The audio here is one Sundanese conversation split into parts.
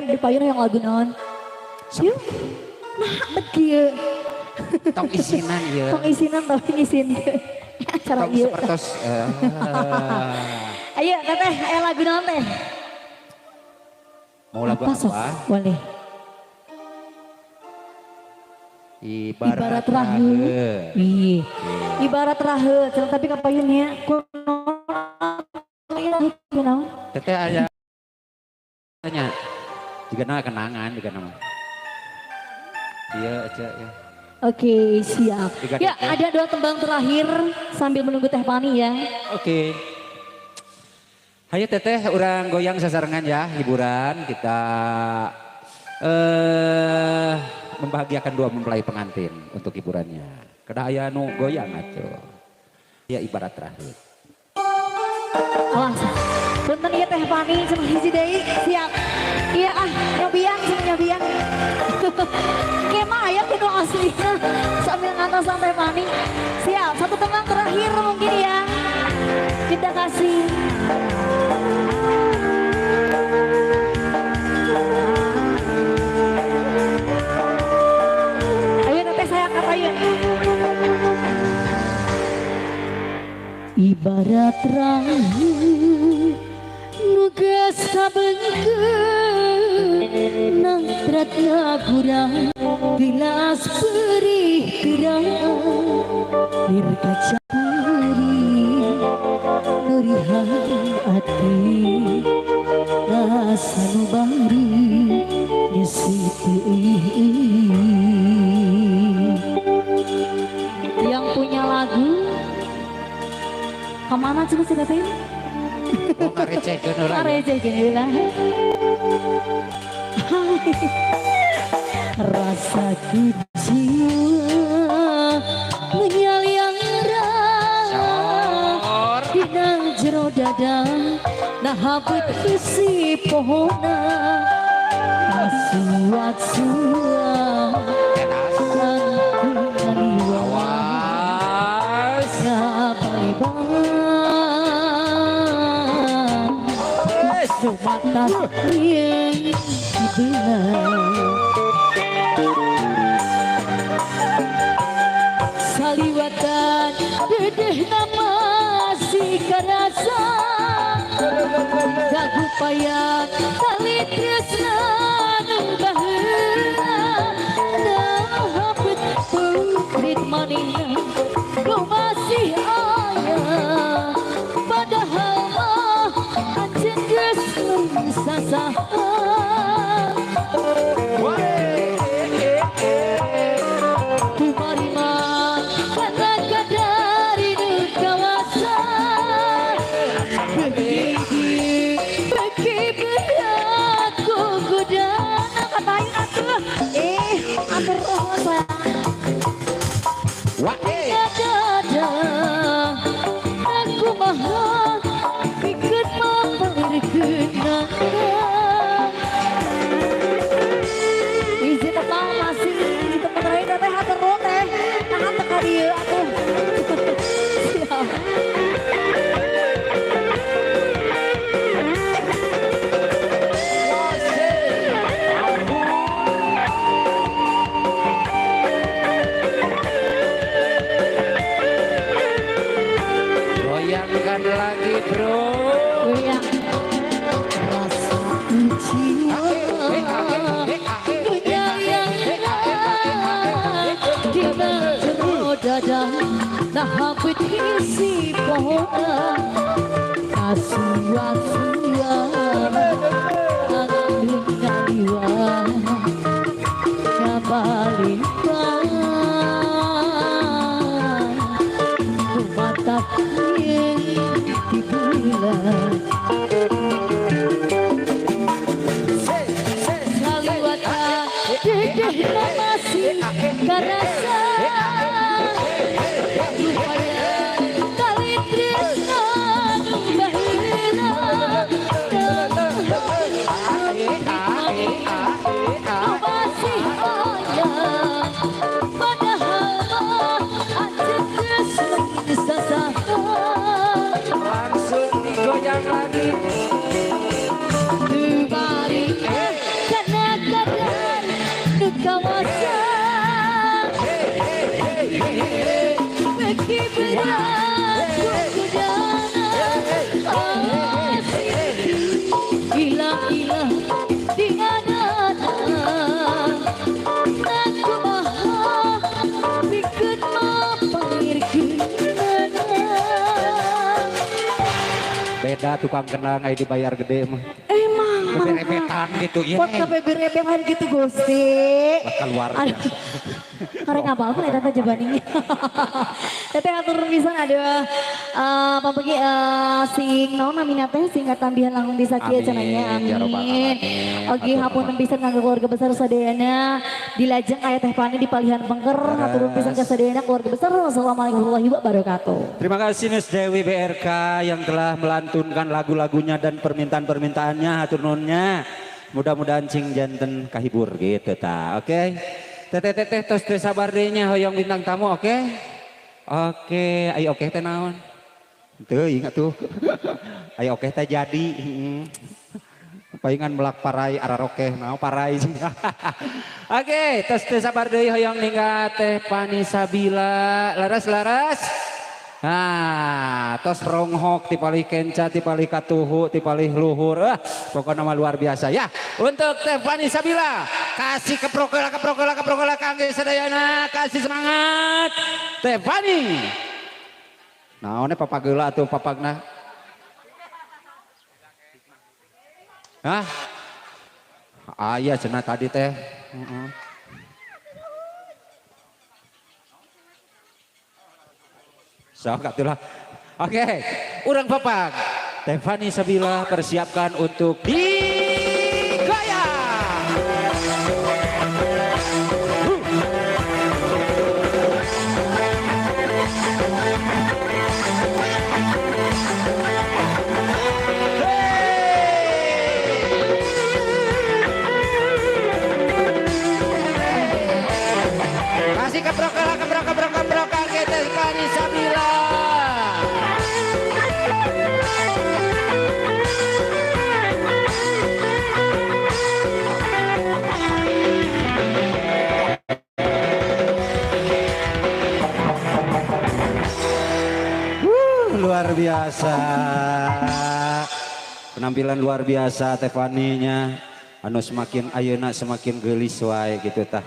Teteh di payun yang lagu naon. Yuk. Nah, bet kieu. Tong isinan ya. Tong isinan tapi ngisin. Acara Tong ieu. sepertos. Ayo Teteh, ayo lagu naon teh? Mau lagu Apa, sok? apa? Boleh. Ibarat, Ibarat rahe. Iya. Ibarat rahe, cenah tapi kapayun nya. Kunaon? Teteh aya tanya. Juga nama kenangan juga nama. Iya aja ya. Oke, siap. Tiga Ya, detik. ada dua tembang terakhir sambil menunggu Teh Pani ya. Oke. Hayu Teteh urang goyang sasarengan ya, hiburan kita membahagiakan dua mempelai pengantin untuk hiburannya. Kedah aya nu goyang atuh. Ya ibarat terakhir. Awas. Punten ieu Teh Pani cenah hiji deui, siap. Iya ah, nyobian cenah nyobian. Kemah aya kudu aslina sambil ngantosan Teh Pani. Siap, satu tembang terakhir mungkin ya. Kita kasih. Ayo Teteh saya angkat ayo. Ibarat rahe nu geus kabengkeun nangtratna kurang tilas perih terang lir kaca perih nurihan ati rasa nu bari nyesi teuing. Yang punya lagu kemana cenah si Teteh? Oh, ngarecehkeun heula ya. Ngarecehkeun heula. Rasa jiwa menyaliara dina jero dada nah beut besi pohona suat-suat Awas. Mata yang dibelah saliwatan dedeh nama si karasa kagupaya tali tresna nu baheula nah beut peurit manehna nu masih aya padahal mah anjeun geus sasaha. Kumarima karena kadari nu kawasa beki beki berat kugodana katain atuh atur sayang. Wah, Dada aku maha pikeun mapelirkeunana. Izin tepang masih izin tepang terakhir teh hatur nuhun teh. Nahan teh ka dieu atuh. Siap. Goyangkan lagi bro. Goyang. Rasa jiwa menyayangna dina jero dada nah beut isi pohona kasuat-suat ngaliwa ngabalikan mata dibelah saliwatan dedeh masih karasa upaya tali tresna nu baheula masih aya padahal mah anjeun geus sasaha. Langsung digoyang lagi. Teu balik Kana kadar nu kawasa. Beki berat kudana asih ilah-ilah dinganana kumaha pikeun mapangirkeunana. Beda tukang kendang aya dibayar gede mah. Emang. Beberebetan gitu ya. Buat kebeberebetan gitu, Gusti. Bakal luar Aduh. biasa. Karek ngapal pun eta teh jebaningnya. Teteh, hatur pisan ada pamengki sing naon namina teh sing katambihan langkung ti sakieu Amin, cenah nya. ya robbal Amin. alamin. Oke, Hatur hapunten nuhun. Pisan kanggo keluarga besar sadayana. Dilajeng aya Teh Pani di palihan pengker. Hatur pisan ka sadayana keluarga besar. Wassalamualaikum warahmatullahi wabarakatuh. Terima kasih Miss Dewi BRK yang telah melantunkan lagu-lagunya dan permintaan-permintaannya, hatur nuhunnya. Mudah-mudahan cing janten kahibur gitu ta. Oke. Teteh, teteh, tos teu sabar deui nya hoyong bintang tamu, oke? Oke, ayo oke teh naon? Teu ingat tuh. Ayo oke teh jadi. Heeh. Palingan melak parai ararokeh naon parai. Oke, tos teu sabar deui hoyong ninggal Teh Pani Sabila. Laras, laras. Nah, tos ronghok ti palih kenca, ti palih katuhu, ti palih luhur. Ah, pokoknya mah luar biasa ya. Untuk Teh Pani Sabila, kasih keprok heula, keprok heula, keprok heula kangge sadayana, kasih semangat. Teh Pani. Naonnya papageula atuh papagna? Hah? Aya cenah tadi teh. Heeh. Sok atulah. Oke, urang papag. Teh Fani Sabila persiapkan untuk digoyang. Kasih keprok keprok keprok keprok keprok kangge Teh Fani Sabila. Wuh, luar biasa. Penampilan luar biasa Teh Fani-nya. Anu semakin ayeuna semakin geulis wae gitu tah.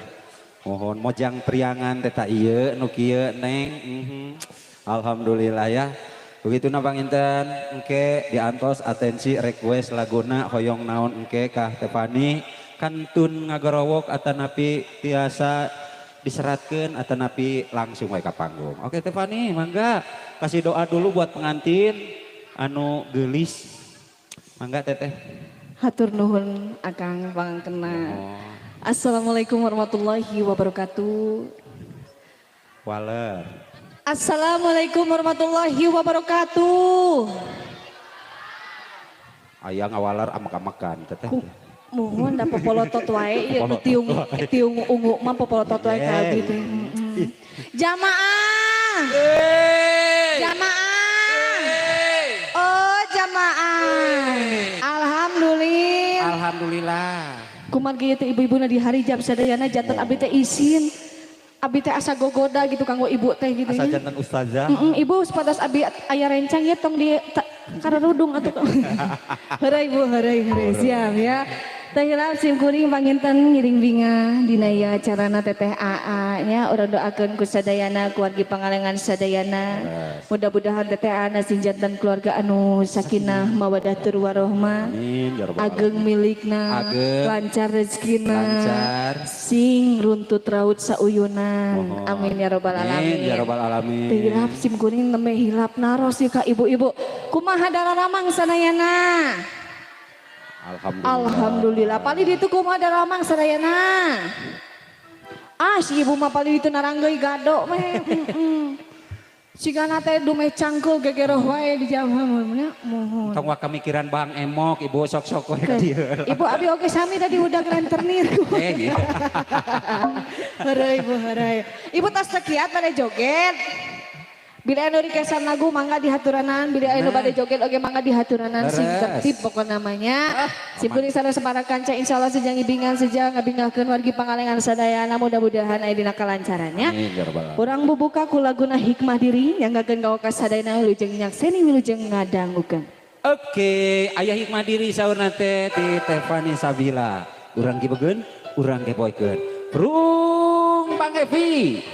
Mohon mojang priangan teh tah ieu nu kieu, Neng. Alhamdulillah ya. Begitu na panginten engke diantos atensi request laguna hoyong naon engke kah Teh Fani kantun ngagorowok atanapi tiasa diseratkeun atanapi langsung wae ka panggung. Oke Teh Fani, mangga kasih doa dulu buat pengantin anu geulis. Mangga Teteh. Hatur nuhun, Akang pangkena. Oh. Assalamualaikum warahmatullahi wabarakatuh. Waler. Assalamualaikum warahmatullahi wabarakatuh. Aya ngawaler amek-amekan Teteh. Muhun da popolotot wae ieu Popolotot tiung wae. Tiung ungu mah popolotot wae ka Yeay. Abdi teh. Jamaah. Yeay. Jamaah. Yeay. Oh, jamaah. Alhamdulillah. Alhamdulillah. Kumargi ieu teh ibu-ibuna di hari jam sadayana janten abdi teh isin. Abdi teh asa gogoda gitu kanggo ibu teh gitu Asa ya. janten ustazah. Ibu sepatas abdi aya rencang ya tong di kararudung atuh. Heureuy Ibu, heureuy, heureuy, siap ya. Teh hilap sim kuring panginten ngiring bingah dina ieu acarana Teteh AA nya, urang doakeun ku sadayana keluarga Pangalengan sadayana. Mudah-mudahan Teteh AA na sing janten keluarga anu sakinah mawadah tur warohmah. Amin ya rabbal Ageng alamin. Milikna, Ageng. Lancar rezekina, Lancar. Sing runtut raut sauyunan. Mohon. Amin ya robbal Amin alamin. ya robbal alamin. Teh hilap sim kuring nembe hilap naros ieu ka ibu-ibu. Kumaha dararamang sadayana? Alhamdulillah. Alhamdulillah. Paling ditu kumaha daramang sadayana? Ah, si ibu mah paling ditu naranggeuy gado meh. Sigana teh dumeh cangkul gegeroh wae di jam muhun. Tong waka mikiran Bang Emok, ibu sok-sok we ka dieu. Ibu, abi oge sami tadi udah rentenir. Eh, iya. Heureuy Ibu, heureuy. Ibu tos tekiat pada joget. Bila anu requestan lagu mangga dihaturanan, bila anu bade joget oge mangga dihaturanan sing tertib pokok namanya. Simkuring sareng separa kanca insyaallah sejang ibingan sejang ngabingahkeun wargi Pangalengan sadayana mudah-mudahan aya dina kalancarannya. Urang bubuka ku laguna Hikmah Diri nyanggakeun ka sadayana wilujeng nyakseni wilujeng ngadangukeun. Oke, aya Hikmah Diri saurna teh ti Teh Fani Sabila. Urang kibegeun, urang kepoekeun. Prung Bang Evi.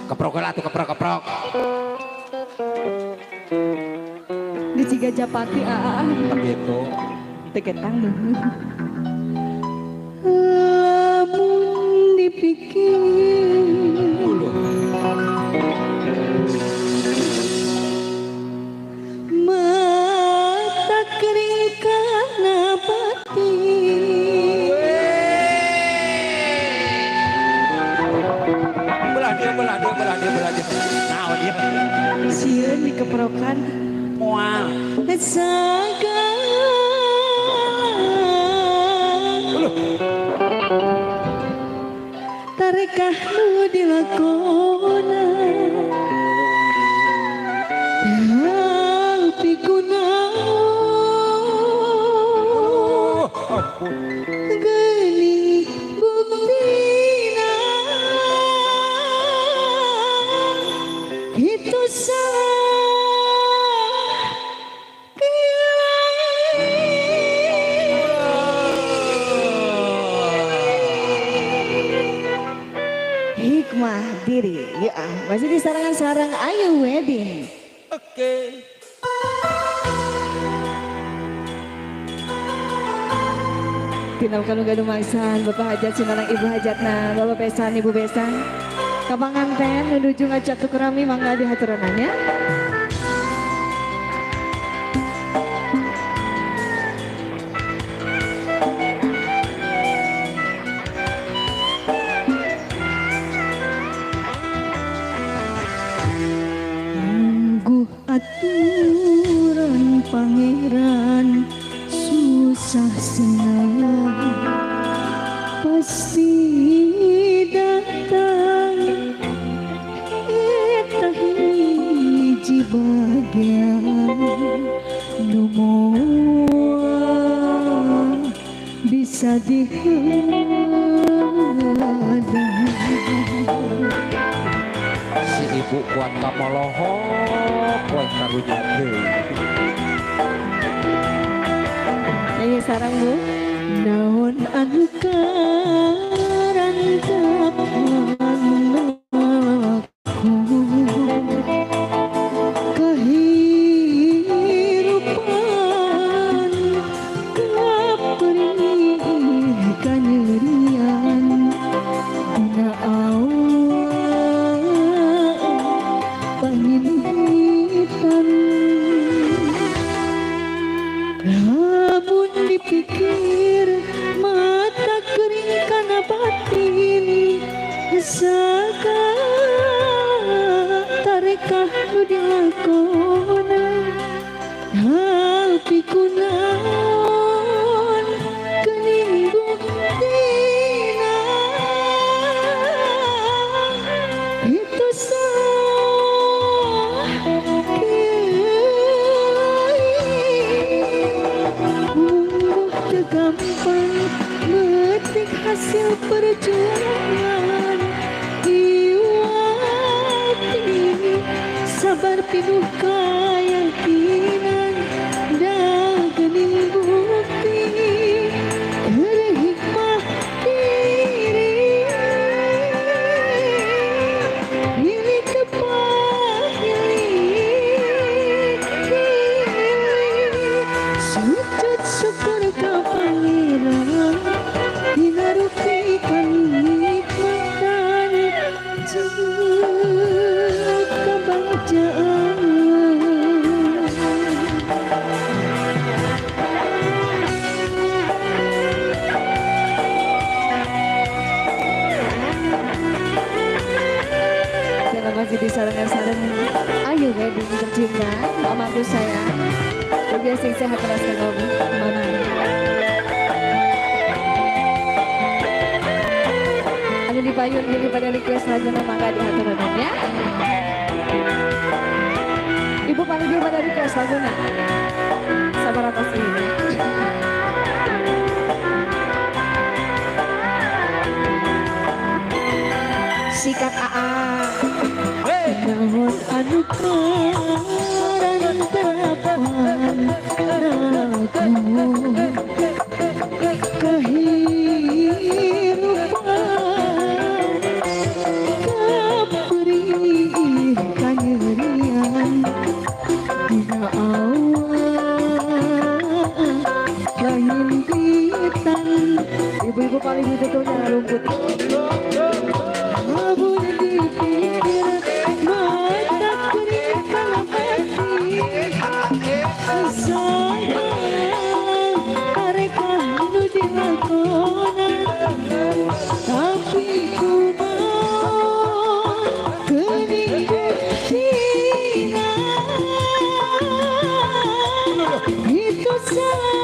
Keprok lah tuh, keprok-keprok. Di Ciga Japati aa. Begitu. Teketang dulu. Lamun dipikir mata kering karena batin. Belah dia. Nah, dia. Sieun dikeprokan. Moal. Segala. Tarekah nu dilakonan. Tapi kunaon. Geuning buktina. Itu salah Hikmah Diri ya, masih di sarangan-sarang Ayu Wedding. Oke. Tinau kanu gaduh maksan, Bapak hajat sinarang Ibu hajatna, Bapak besan Ibu besan. Kapanganten menuju ngajak tukerami mangga dihaturananya. Nunggu aturan pangeran susah senang pasti datang. Eta hiji bagian nu moal bisa dihadang. Si ibu kuat kamolohok kuat karunya deui. Nyanyi sarang bu. Naon anu karantap aku kehirupan kaperih kanyerian dina awak panginhitan. Lamun dipikir mata kering kana batin segala tarekah nu dilakonan tapi kunaon geuning buktina itu salah mungguh teu gampang metik hasil perjuangan iwati sabar pinuh kayakinan da geuning bukti keur hikmah diri milik kepahili sujud syukur ka pangeran dina rupi kanikmatan kebagjaan. Terima kasih di sarang-sarang Ayu Wedding tercinta, mamaku sayang. Biasa sehat terus mama. Anu di payun ini pada request laguna, mangga dihaturanan ya. Ibu paling pada request laguna. Sabar atas ini. Sikat AA. Namun anu karantapan aku kehidupan kaperih kanyerian dina awak lain pitan. Ibu-ibu paling ditutupnya rumput. Abun dipikir mata kuning kalau hati sayang mereka nu dilakonan tapi ku mau kening buktina itu salah.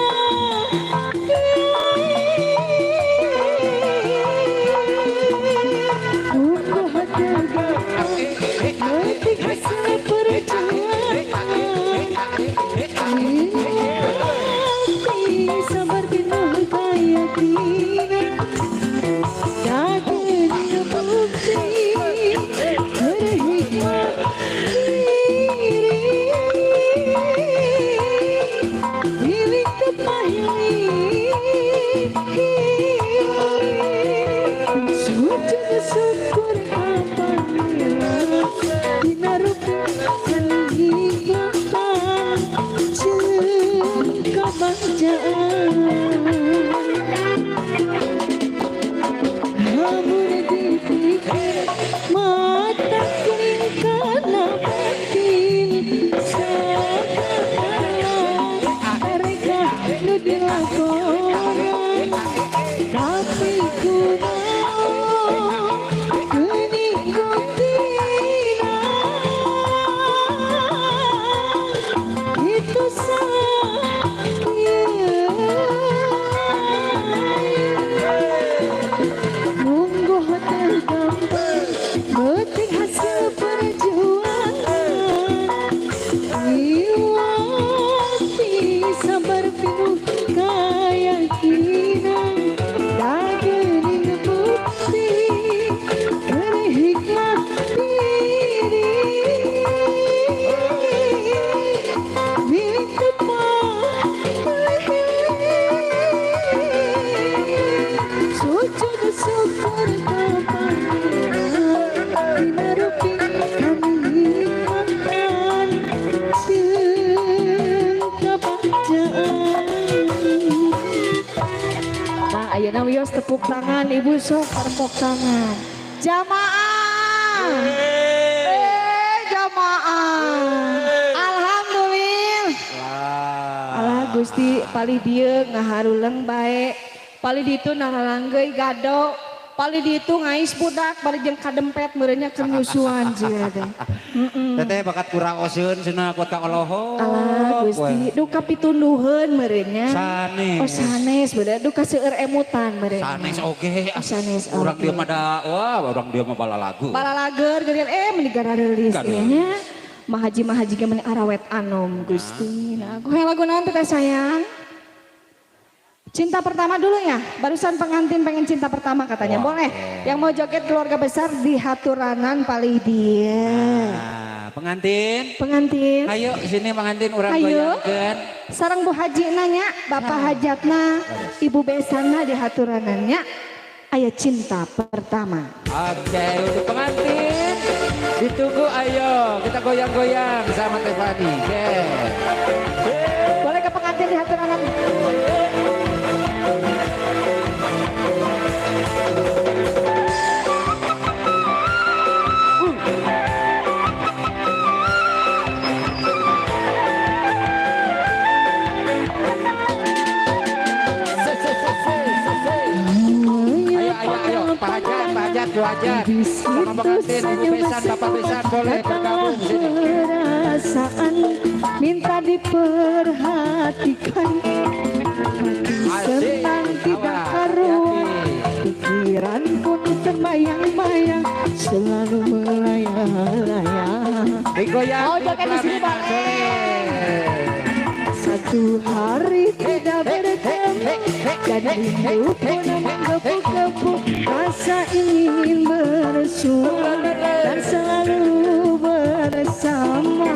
Sabar pinuh keyakinan dagen bukti berhikmah diri milik tepahili sujud syukur apabila dinarukan hikmah jeung kebagjaan. Hamun dipikir mata kuning karena batin sekarang mereka nu dilakonan tapi ku mau geuning buktina itu salah. Munggo tergambar penting hasil perjuangan Iwati sabar pinuh keyakinan dagening bukti berhikmah diri milik tepat sujud syukur kepada dinarupi kanikmatan jeung kebagjaan. Nah, ayeuna wios tepuk tangan ibu sok tepuk tangan. Jamaah. Jamaah. Alhamdulillah. Alah Gusti palih dieu ngaharuleng bae. Palih ditu nahalanggeuy gado. Palih ditu ngais budak bari jeung kadempet meureunnya keur nyusuan jieu teh. Teteh bakat kuraoseun cenah kuat ka olohok. Alah Gusti, duka pitunduheun meureunnya. Sanes. Oh sanes bener duka seueur emutan meureun. Sanes oge. Oh, sanes Urang oge. dia mah da wah urang dia mah balalagu. Balalager geuningan meni garareulis Garareulis. nya. Mahaji-mahaji ge meni arawet anom Gusti. Nah, aku hayang lagu naon teh sayang? Cinta pertama dulu ya. Barusan pengantin pengen cinta pertama katanya. Wah, Boleh. oke. Yang mau joget keluarga besar di haturanan palih dieu. Nah, pengantin. Pengantin. Ayo sini pengantin urang Ayo. goyangkeun. Sareng Bu Haji nanya, Bapak hajatna, Ibu besana di haturanannya. Aya cinta pertama. Oke, untuk pengantin ditunggu ayo kita goyang-goyang sama Tevani. Oke. Boleh ke pengantin di haturanan. Ayo ayo ayo Pak Hajat, Pak Hajat, Bu Hajat. Di Sama situ pengantin, Ibu besan, Bapak besan boleh bergabung di sini. Perasaan minta diperhatikan. Hati Asik. senang tidak Awas, karuan. hati-hati. Pikiran pun serba terbayang-bayang, selalu melayang-layang. Digoyang. Oh, joget di sini boleh. Satu hari tidak bertemu, dan rindu pun menggebu-gebu, rasa ingin bersua dan selalu bersama.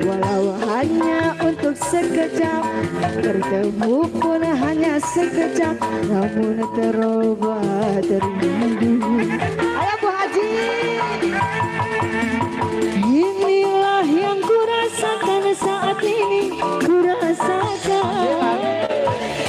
Walau hanya untuk sekejap, bertemu pun hanya sekejap, namun terobat rindu. Ayo Bu Haji. Inilah yang kurasakan saat ini, kurasakan.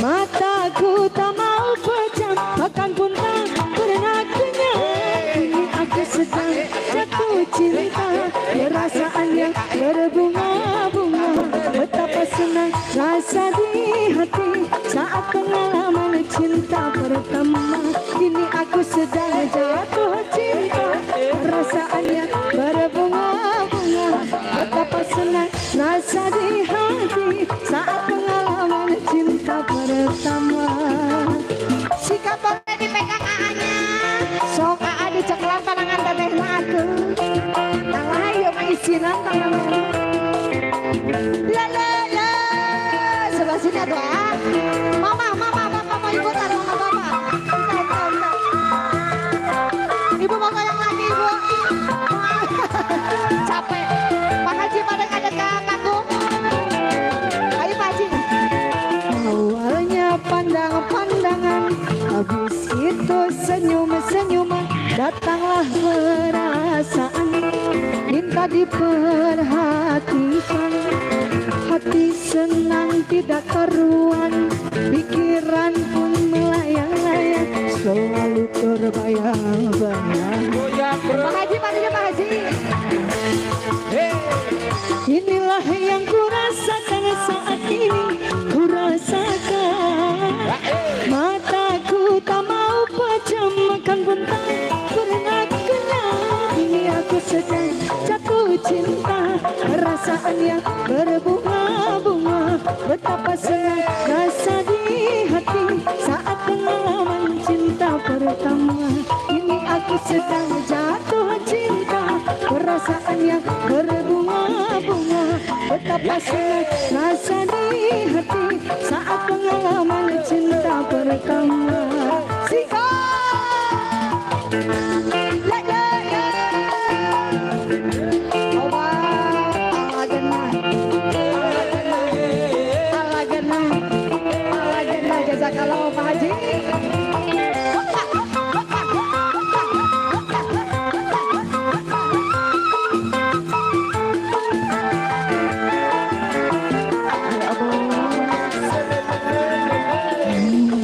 Mataku tak mau pejam, makan pun tak pernah kenyang. Kini aku sedang jatuh cinta, perasaan yang berbunga-bunga. Betapa senang rasa di hati saat pengalaman cinta pertama. Kini aku sedang jatuh cinta, perasaan yang berbunga-bunga. Betapa senang rasa di hati saat pengalaman cinta pertama. Sikap boleh dipegang AA-nya. Sok AA diceklan tangan tetehna atuh. Alah ieu mah isinan tangan. La la la. Sebelah sini atuh ah. Mama, mama, bapak mau ikutan, mama, bapak. Bentar, bentar, bentar. Ibu mau goyang lagi, Ibu. Capek. Pak Haji pada ada ke panggung. Ayo Pak Haji. Awalnya pandang-pandangan, habis itu senyum-senyuman, datanglah perasaan minta diperhatikan. Hati senang tidak karuan, pikiran pun melayang-layang, selalu terbayang-bayang. Pak Haji, Pak Haji, Pak Haji. Inilah yang kurasakan saat ini, kurasakan. Mataku tak mau pejam, makan pun tak pernah kenyang. Ini aku sedang jatuh cinta, perasaan yang berbunga-bunga. Betapa senang rasa di hati saat pengalaman cinta pertama. Ini aku sedang jatuh cinta, perasaan yang berbunga-bunga. Betapa senang rasa di hati saat pengalaman cinta pertama. Sikat! La la la. Jazakallah Pak Haji.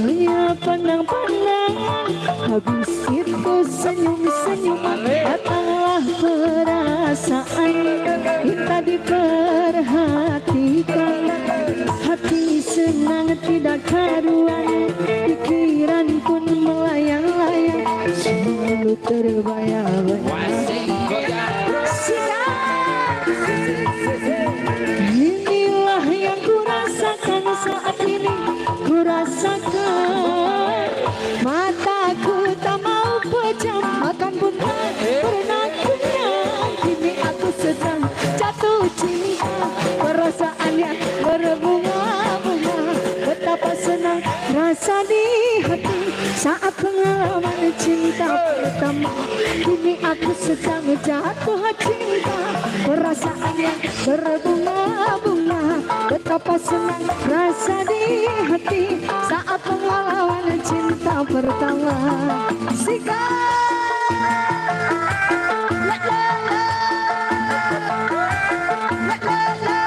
Ya pandang-pandangan, habis itu senyum-senyuman, datanglah perasaan minta diperhatikan. Hati senang tidak karuan, pikiran pun melayang-layang, selalu terbayang-bayang. Inilah yang kurasakan saat ini, kurasakan. Mataku tak mau pejam, makan pun tak pernah kenyang. Kini aku sedang jatuh cinta, perasaan yang berbunga-bunga. Betapa senang rasa di hati saat pengalaman cinta pertama. Kini aku sedang jatuh cinta, perasaan yang berbunga-bunga. Betapa senang rasa di hati saat pengalaman cinta pertama. Sikat! La la la. La la la.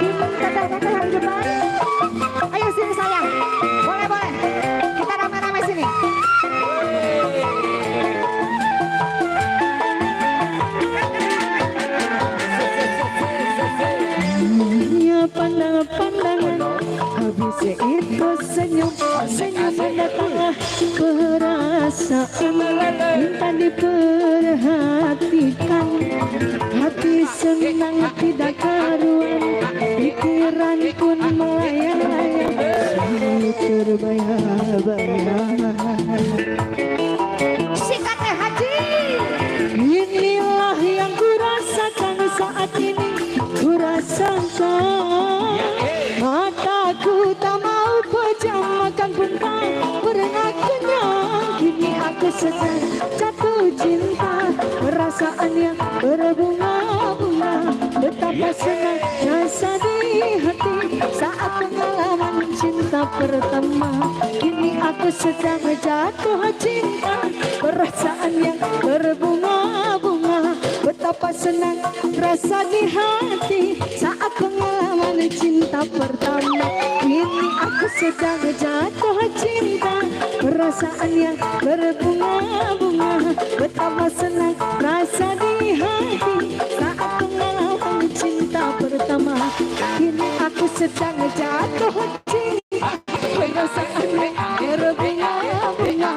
Ini teteh-teteh yang di depan. Ayo sini sayang. Boleh, boleh. Kita ramai-ramai sini. Ya pandang-pandangan, habis itu senyum-senyuman, datanglah perasaan minta diperhatikan. Hati senang tidak karuan, pikiran pun melayang-layang, selalu terbayang. saat ini ku rasakan. Mataku tak mau pejam, makan pun tak pernah kenyang. Kini aku sedang jatuh cinta, perasaan yang berbunga-bunga. Betapa senang rasa di hati saat pengalaman cinta pertama. Kini aku sedang jatuh cinta, perasaan yang berbunga-bunga. Betapa senang rasa di hati saat pengalaman cinta pertama. Kini aku sedang jatuh cinta, perasaan yang berbunga-bunga. Betapa senang rasa di hati saat pengalaman cinta pertama. Kini aku sedang jatuh cinta, perasaan yang berbunga-bunga.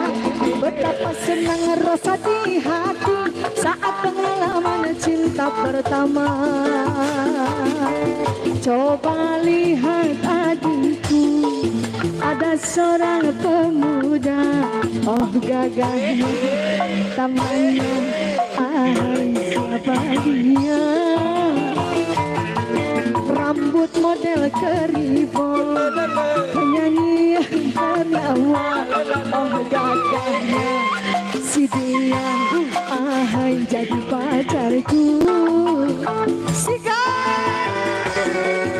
Betapa senang rasa di hati saat pengalaman cinta pertama. Coba lihat adikku, ada seorang pemuda. Oh gagahnya, tamannya, ahai siapa dia? Rambut model keribo, penyanyi yang ternama. Oh gagahnya si dia, ahai jadi pacarku. Sikat.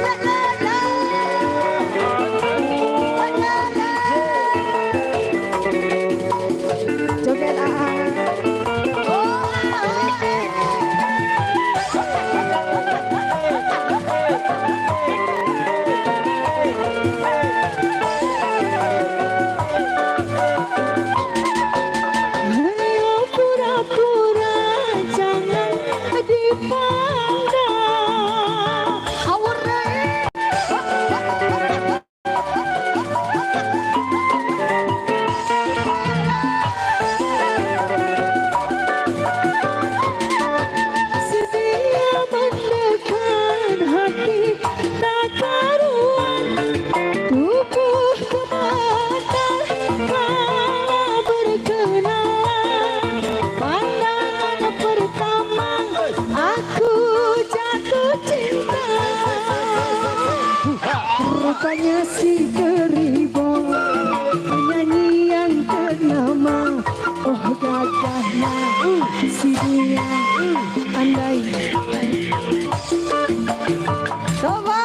La la la. La la la. Joget ah. Oh. Ayo pura-pura jangan dipandang. Sedia menekan hati tak karuan, tubuh gemetar kala berkenalan. Pandangan pertama aku jatuh cinta. Rupanya si keribo, penyanyi yang ternama. Oh gagahnya si dia, andai. Coba.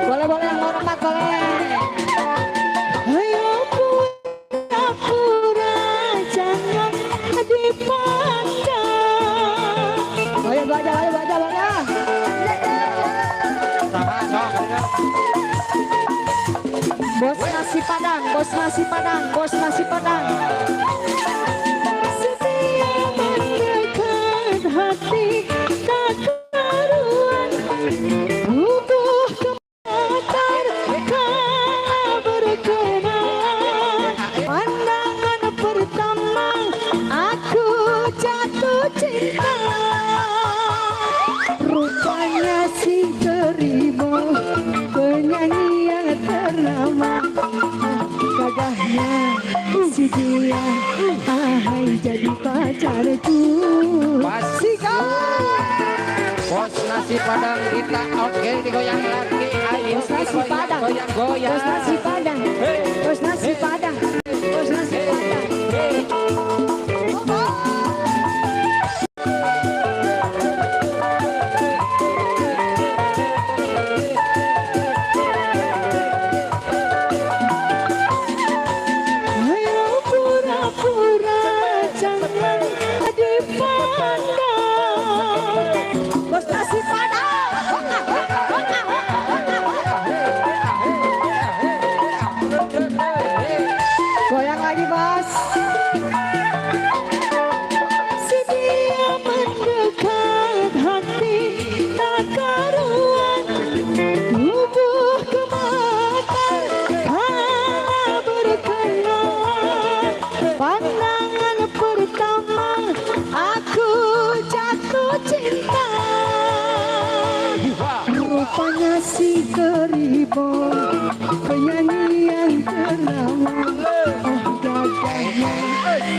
Boleh-boleh yang mau rempat boleh. Ayo pura-pura jangan dipandang. Boleh baca, boleh baca, boleh. Bos nasi Padang, bos nasi Padang, bos nasi Padang. Setia mendekat hati tak karuan, tubuh gemetar kala berkenan. Pandangan pertama aku jatuh cinta. Rupanya si keribo, penyanyi yang ternama. Gagahnya si dia, ahai jadi pacarku. Sikat. Bos nasi Padang kita oke digoyang lagi. Ayo Bos nasi Padang, goyang goyang. Bos nasi Padang, bos nasi Padang, bos nasi Padang. Ayo pura-pura jangan dipandang. Bos nasi Padang. Goyang lagi bos. Si dia mendekat hati tak karuan, tubuh gemetar kala berkenan. Pandangan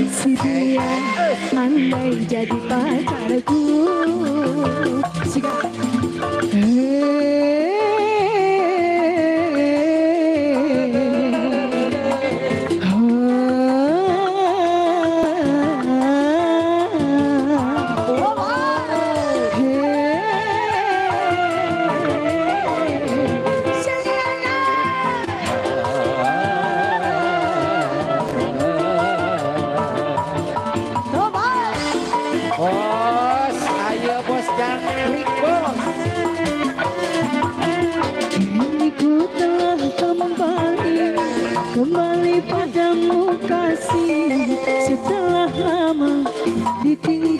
Si dia andai jadi pacarku. Siga. Bos, ayo bos jangkrik bos. Kini ku telah kembali, kembali padamu kasih. Setelah lama ditinggal.